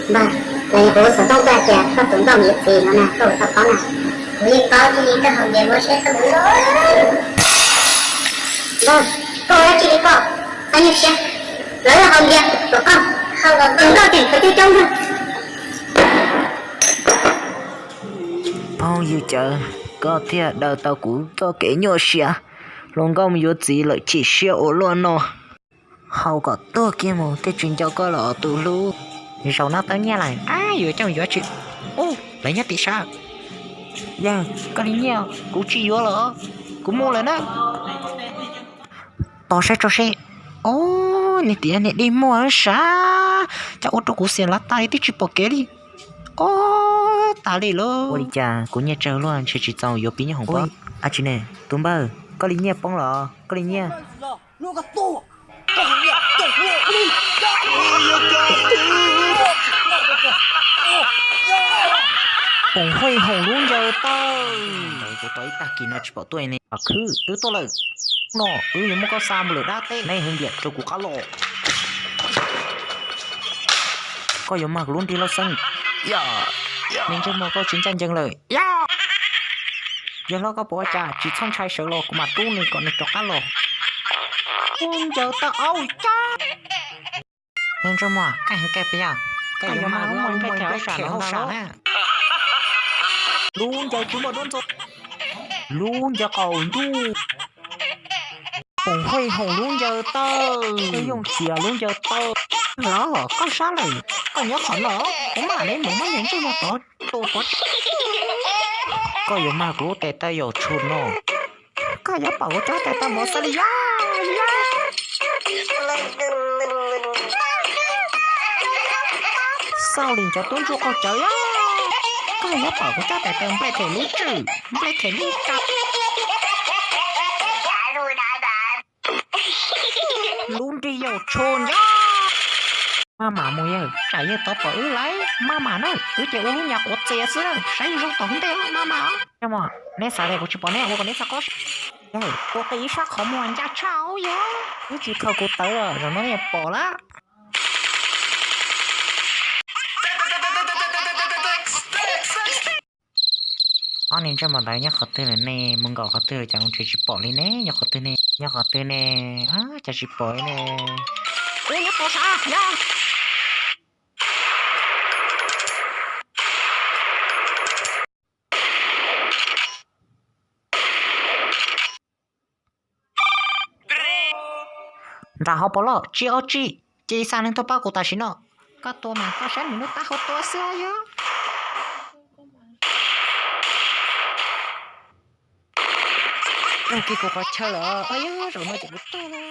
Npawg, los yog kuv xov tooj tuaj hais tias koj tus nkauj mus yuav txiv no na, koj puas tau paub na? Kuv yeej paub thiab li, koj haus npias ua siab koj mus. Npawg, koj ua dab tsi li koj, txhob nyuaj siab, lawv yog haus npias kom koj, tus nkauj tseem tshuav coob coob ntag. Phooj ywg Cawv, koj thiaj daws tau kuv txoj kev nyuaj siab, hluas nkauj mus yuav txiv lawm chim siab ua luaj no. Haus kom tuag kiag mus thiaj tsis nco koj los tus hlub. Zaum no tau nyiaj lawm, ab, yuav coj yuav tsis. Ub, lawv nyob tim sab. Yawg, koj li nyiaj kuv tsis yuav lawm, kuv mus lawm na. Tos saib tso seb. Ob, niag tim niag dej muag sav, cas ua rau kuv xiam lav tas li twb tsis pom kev li. Ob, tas li lauj. Ua li cas kuv nyiaj tsawg luaj ntshe tsis txaus yuav pib nyob hoom pob. Ab tsi ne, tus npawg, koj li nyiaj poob los koj li nyiaj? Poom huaj hoom lub ncaws tawg. Ntawd kuv tos ib tag kis no tsis pom tuaj ne. Khwb, wb tuaj lawm. No wb yuav muab koj xa mus lawm dab teb, neb heev diam rau kuv qab los. Koj yuav mag kuv lub nrig lauj xeeb. Niag ntsej muag, koj tsis ncaj ncees lawm. Yawg hlob, koj puas ua cas? Tsis txhob ntshai sawv los kuv mam rub nws kom nws rov qab los. Lub ncaws tawg, au cas. Niag ntsej muag, koj heev kawg puas yog? Koj yuav mag lub ncaws hauj sam na. Lub ncaws tsis muaj duab ntxo. Lub ncaws qaum ntuj. Poom huaj hoom lub ncaws tawg. Koj yooj xias lub ncaws tawg. Los koj sab lawm, koj nyob qhov no, kuv mam li mus muab niag ntsej muag tod tua pov tseg. Koj yuav mag kuv lub tes taw yaum tshum no. Koj yuav pom kuv cov tes taw npaum xab li yog. Xauj li cov tub ntsuj qaug cawv yog. Koj yuav pom kuv cov tes taw nplej them lub tswm, nplej them lub tswm. Lub nrig yaum tshum yog. Maj mam mus yawg, tsam yawg tau pom wb lawm maj mam na, wb ces ua lub nyuag quav txias xwb na, saib zoo tom ntej maj mam. Ntsej muag, neb xav tias kuv tsis pom neb, ua kom neb txog qab. Yawg, ua qi ib sab qhov muag ncaj tshaj yog. Wb tsis khaws kuv tawv los zaum no nej pom lawm. Ob niag ntsej muag ntawd nyob qhov twg lawm ne? Mus nkaum qhov twg lawm cas kuv tsis pom li ne? Nyob qhov twg ne? Nyob qhov twg ne? Cas tsis pom li ne? Ub, nyob puag sav yog. Nram hauv paus loj tsib ob tsib, cia li xa neeg tuaj pab kuv tam sim no. Koj tua mas koj saib nws lub taub hau tua xwb yog. Raug kiag kuv qhov chaw lawm, zaum no ces kuv tuag lawm.